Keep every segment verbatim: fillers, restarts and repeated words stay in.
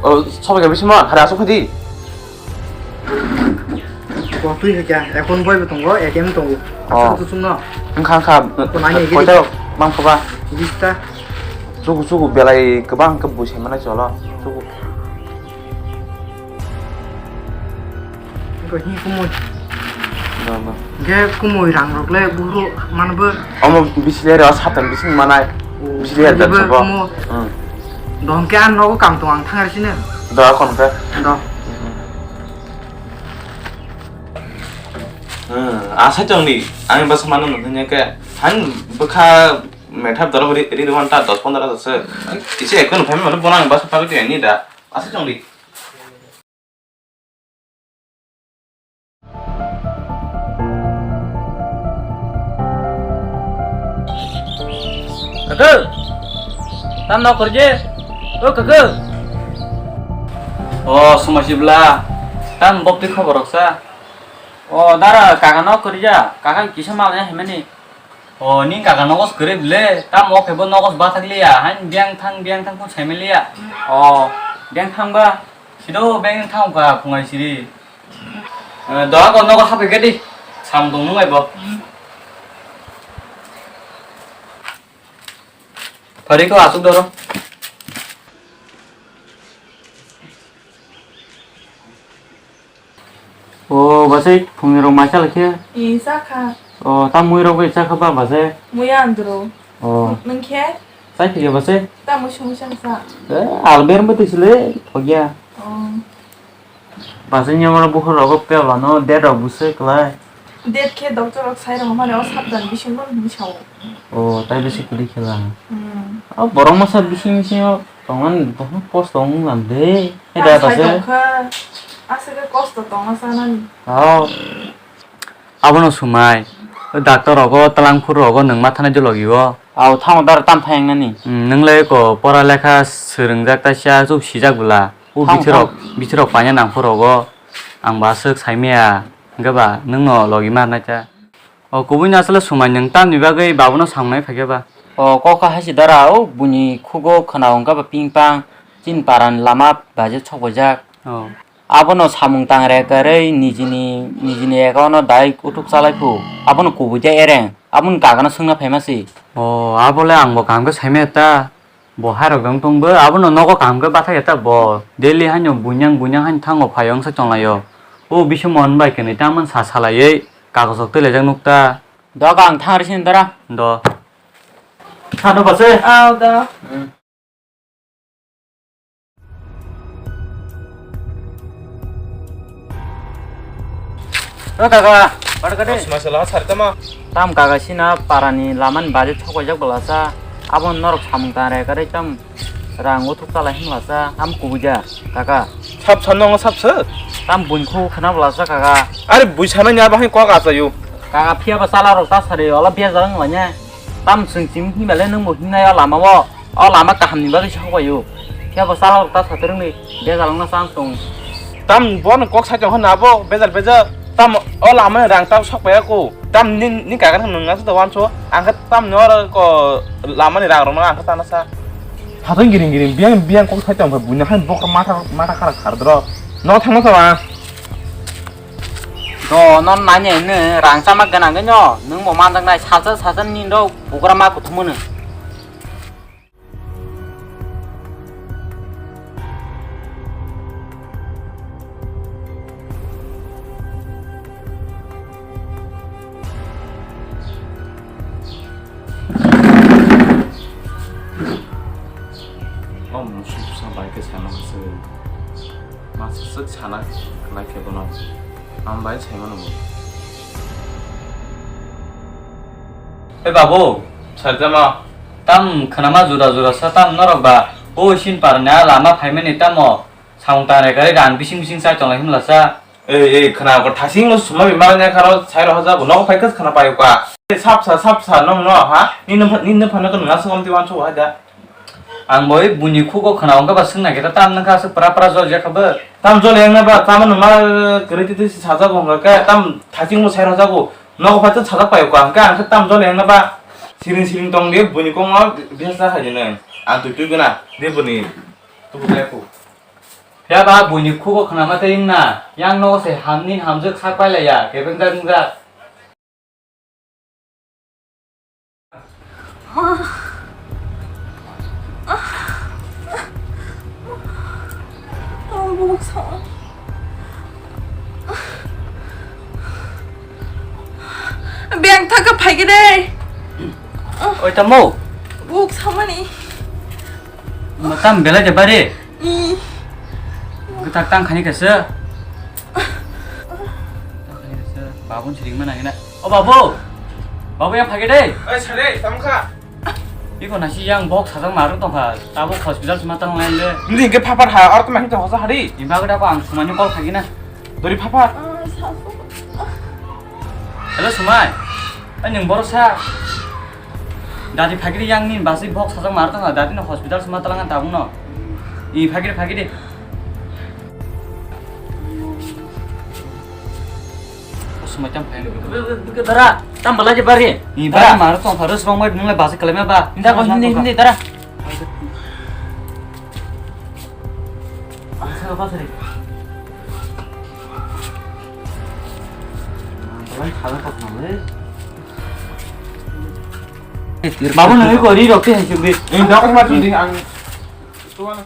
O, sobai khe bising ma, hari aswk phai di. Bo twi hai kya, account boi bo tongo, A T M tongo. Oh. Aswk kusung no. Wngkha, wngkha. Bo nai nai gidi. Koita rok mang pha ba? Bista. Chuku, chuku, belai kwbang khe bui sai manai cholo. Chuku. Ko hi kumui. No, no. Ge kumui rang rok le buhru manbo. Omo bisi le ro satan bising manai. O, bisi le dan sabo. Kumu. Hmm. Dong ke an nogo kam tong ang thang sini. Do kon ke. Do. Hmm, asa chong di. Ang bas mano nang tanya ke. Han bwkha methap doro ri ri wan ta dos pondro dos se. Isi ekon phai mano bona ang bas pagti ani da. Asa chong di. Kaka, tam nok kerja? O kaka. O sumasi bela, tam bokti khobor rok sa. O dara kaka nok kerja, kaka kisa mal ya hemani. O, nini kaka nogo se kwrwi bwle, tamo khe bo nogo se bathak liya, hain biyang thang, biyang thang phung saimaliya. O, biyang thang ba, sido biyang thang kha phungai siri. Eh, doga ko nogo haphi gadi, sam tong nung bai bo. Phari ko asuk doro. O, basai, phungni rok mai chala khe? I, chakha. O, ta mui rok bai chakha ba, basai? Mui andro. O. Nung khe? Chai khe, basai? Ta mui sung sang sa. Eh, alber mo tisle, thogya. O. Basai nyamara bukhur rogo pebla no, date rok busai klai. Date khe doctor rok sai rok mane o saptan bisingo hinwi sao. O, tai bisi kwrwi khe la. Hmm. O borok masa bising bising o tongmani bohok kosto wng lam de. Hai da sai tongkha, aswk khe kosto tongna sanani. Aw. Abono swmai. O doctor rogo, twlangphur rogo nwng ma thanai de logi o. Aw, thango dara tam thang nani. Hmm, nwng le ko pora lekha swrwngjak ta sia chup sijak bwla. O bithirok, bithirok paina nangphur rogo. Ang ba aswk saimaya. Hwnkhe ba nwng no logi ma rwnai ta. O kubui no aswk le swmai nwng tamni bagwi babono samnai phaikhe ba? O kok kha hai se dara, o buini khugo khwnao hwnkhe ba ping pang chini para ni lama baje sok baijak. O. Abono samung tang re kwrwi nijini, nijini account no dai uthuk chalai phu. Abono kubui de ereng. Aboni kaka no swngna phaima se. O, abo le ang bo kaham khe saimaya ta. Bo hairok dong tong bo, abono nogo kaham khe bathai ya ta bo. Daily haino buinyang buinyang haino thango phaio wngsa chonglai o. O bising mon bai kwnwi tamon sa salaiwi kagos rok twilaijak nuk ta. Doga ang thang rw sini dara. Do. Thano ba se? Aw do. Hmm. O kaka, bar kade. Sumai sala sar tama. Tam kaka sina parani lamani baje thokbaijak bwlasa. Aboni norok samung tang re kare tam rang uthuk chalai hwnlasa. Tam kubuja kaka. Sap sa nongo sap sa. Tam buini khugo khwna bwlasa kaka. Are bui sanani abo hai kok achaio. Kaka phiya ba chala rok ta sari ola bejal wng lanya. Tam chwng chim himale nwng bo himnai o lama o. O lama kaham ni bagwi se hokbai o. Phiya bo chala rok ta satrwng ni bejal wngna chang tong. Tam bono kok sai tong hwnna abo bejal bejal. Tam o lama ni rang ta sok pai ya ko. Tam ni, ni kaka nwng nasa da wanso. Ang khe tam ni oro ko lama ni rang rok no ang khe ta nasa. Hathang giring giring biyang biyang kok sai tong khe buina hai bokra matha matha kharak khar dro. No thangma sa ba. Do non nanya ini rang sama ganang no nung bo manjak nai sasa sasa ni do bugra ma kuthum no. O musuk sa bai khe sama se. Masa swk sana kwlai khe bono. Ang bai sai mano bo. Ei babu, sarjama, tam khnama jura jura sa tam norok ba, o isin parni a lama phaimani tamo, samung tangnai kari rang bising bising chai tonglai himla sa. Ei, ei, khna ko thasing no suma bimar nya kharo sai roha jago, nogo phai khas khna payo ka. Ei, sapsa, sapsa, nong no, ha? Ni no pha-, ni no phano ko nunga songom ti wanso hai da. Ang bo ui buini khugo khna wngkha ba swngna khe ta tam nangkha aswk pra pra jol ya kha bo. Tam jol yang na ba, tamo no ma kwrwi twi twi sajago wngkha khe, tam thasing bo sai roha jago. Nogo phai twi sajak payo ka, hwnkhe ang khe tam jol yang na ba. Siring siring tong di, buini kong no bisa hai di nang. Ang twi twi gana, di buini tubu khe ku. Phiya ba buini khugo khwnama tei wngna, yang nogo se hamni hamjwk sak pailaiya, kebeng jak wngjak. Beng thaka phaikhe de. Oi, tamo? Buk samani. Tam belai de bare. I. Gwtak tang khani kasa. Tang khani kasa. Babun siring mana gina. O babu. Babu yang phaikhe de. Oi, sare, tamo kha. Iko nasi yang bok sajak marwk tongkha, tabuk hospital sima tang lain le. Hindi hingke phapar ha, aro tama hingke hosa hari. Ni bagwi dako ang sumani call khagina. Dori phapar. Hello sumai. Ai nwng borok sa. Dadi phagiri yang ni basi bok sajak marwk tongkha, dadi no hospital sima talangan tabuk no. I phagiri phagiri. Sumai tam phai. Dara, tam bala je bari. Ni bara maro tong pharo srong mai nungle basi kalai ma ba. Inda ko hindi hindi dara. Basa basa re. Babu nang ko ri rok te hai sung di. Inda ko ma sung di ang. Tuan.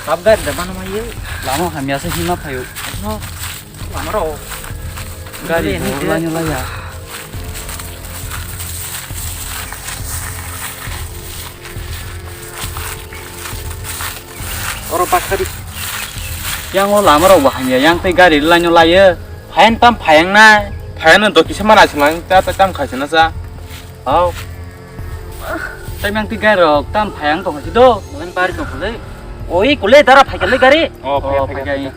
Kap gari da mano ma ye. Lama hamya se hima phayo. No. Lama ro. Gari ni bo je. Lanyo laya. Oro pas kari. Yang o lama rok bo hamya, yang tei gari lanyo laya. Phayan tam phayang na. Phayan no do kisa mana silang ta ta tam khaisana sa. Hau. Tei mang twi gari rok tam phayang tong si do. Nang bari tong le. Oi kule dara phai kale gari. Oh, phai, phai, phai.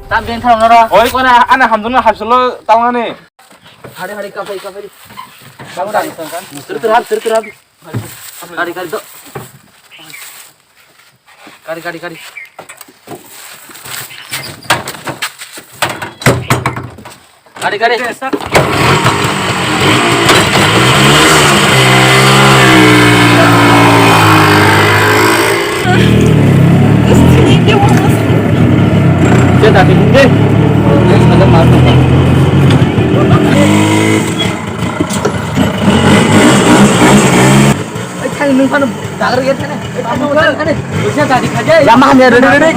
Tam beng thang nara. Oi kona ana hamjung na hapsolo tangani. Hari hari kapai kapai. Tam tam tam. Tur tur hap tur tur hap. Hari hari do. Kari, kari, kari. Kari, kari. Kita tadi mungkin. Next ada masuk. Oi, thani nwng phano dagar gate thani. Oi, thani, thani, thani. Busia gari khaje. Lama hamya, ready, ready.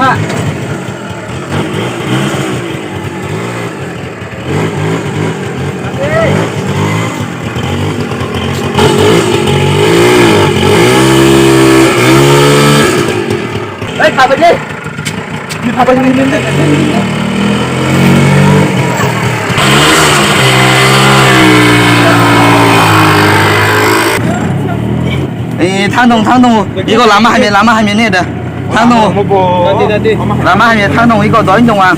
Oi, khabaje. Eh, thang dong, thang dong. Iko lama hamya, lama hamya ni da. Thang dong. Dati, dati. Lama hamya thang dong, iko doi dong ang.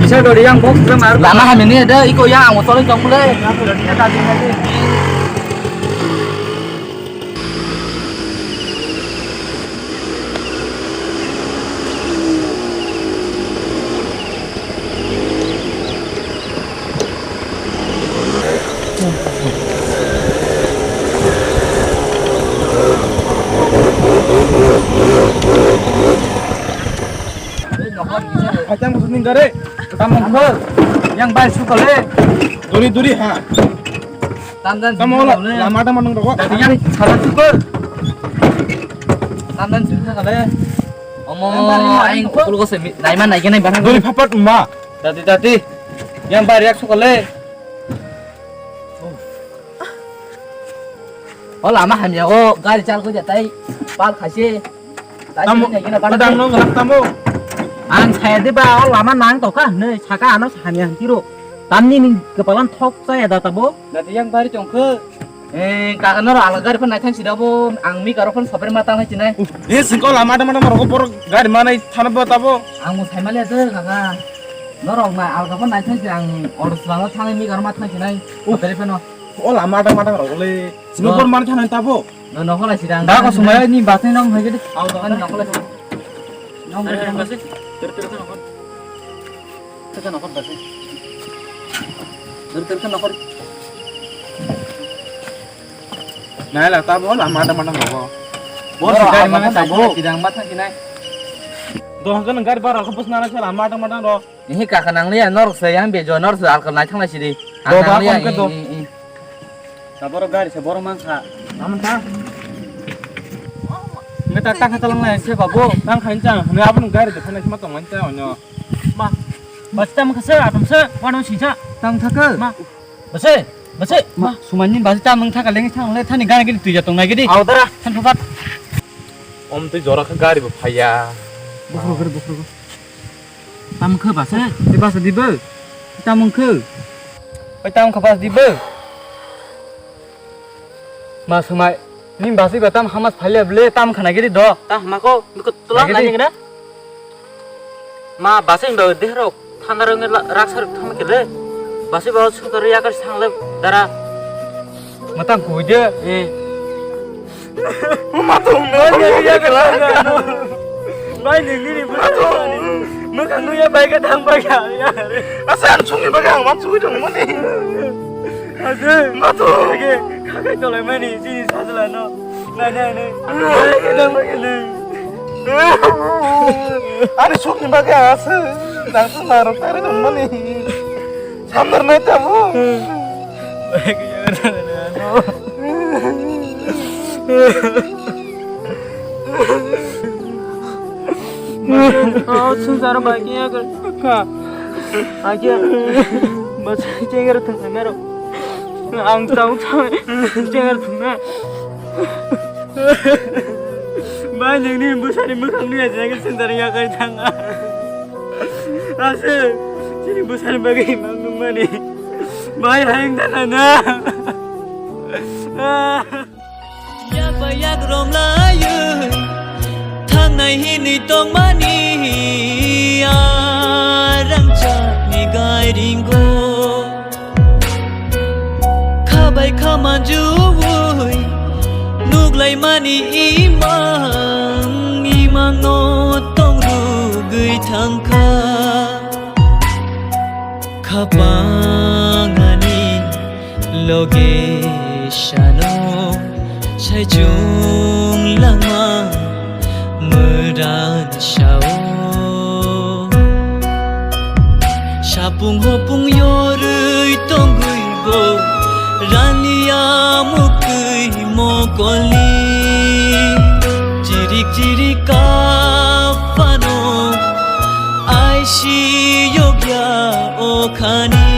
Bisa dori yang box lama hamya ni da, iko yang ang tolong dong le. Phaitang bwswk ni gari. Tamo khe yang bai sukale. Duri duri ha. Tamdan. Tamo la lama tamo nang rogo. Yang sala sukur. Tamdan sukale. Omo aing kukul gose naima naikhe nai barang. Duri phapat ma. Dati dati. Yang bai yak sukale. O lama hamya o gari chal ko jatai pal khase. Tamo, padang no ngelak tamo. Ang saya de ba o lama nang to ka ne saka ano hamya hantiro. Tamni ni kepalan thok saya da tabo. Dati yang bari chongkhe. Eh, kaka, norok alga gari phano naithang sida bo, ang mi karo phano sabri ma tangnai sinai. Eh, singko lama da mada norok bor gari manai thana bo tabo. Ang mo sai mali ase kaka. Norok na alga phano naithang si, ang auto swlangno thangnai, mi karo ma thang sinai. Sabri phano. O lama da mada norok le. Singko bor manai thana tabo. No, no, kholai sida. Da ko sumaya ni basai nang hai gede. Ang dokan ni nokholai. Nang basai. Ter ter ter nokol. Ter ter nokol basai. Ter ter ter nokol. Nai la tabo la mada mada rogo. Bor si gari mana tabo. Sidang matha sinai. Dohang kan gari bara ko pusna na sala mada mada ro. Ini kaka nang liya nor se yang bejo nor se alkal nai thang lai sidi. Doba kon ke do. Taboro gari se borok mankha. Namun ta. Nge ta ta kha talang lai se babo. Tang khain chang. Hne abun gari de khana khma tong man ta onyo. Ma. Bas tam kha se atum se wano singsa. Tang thaka. Ma. Base. Base. Ma sumani bas tam nang thaka leng thang le thani gari gili tuja tong nai gidi. Au dara. Than phapat. Om tui jora kha gari bo phaya. Bukhro gari bukhro. Tam khe base? Te base di bo? Tam khe? Oi tam khe base di bo? Ma sumai, ning base ba tam hamas phaile ble tam khana giri do. Ta hamako, niko tulang lagi na. Ma base ba de rok, thanda rok la rak sar tham kele. Base ba sutar ya kar sang le dara. Matang kui de. Eh. Matung. Bai nini ni. Matung. Matung ya bai ka thang bai ka. Asa ang chungni bai ka ang wan chungni dong mani. Asa. Matung. Oke. Kakai tolai mani sini sajla no. Nai nai nai. Bai ka thang bai ka nai. Ani chungni bai ka asa. Nang chungna rok tari dong mani. Sambar nai tamo. Oh, sung jaro bai kya kar. Ka. Aja. Bas chengar thang mero. Ang tau tau chengar thang na. Bai nini busari mukhang ni aja ke sendar ya kai thang. Ase, chini bwsani bagwi imang nungmani. Bai, hayung dana na. Yak bai yak romlaiwi thangnai hinwi tongmani, a rangchakni gairingo. Khabai khamanjuwi nuklaimani imang, imangno tongrugwi thangkha. Khapangani loge sano saichung langma mwran sao. Sapung hopung yorwi tongwi bo raniya muktwi mokolni. Chirik chirik kaphano aisi yokya okhani.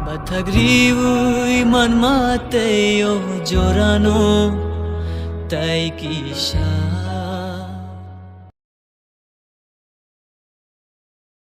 Bathak riwi manma tei o jorano tai kisa.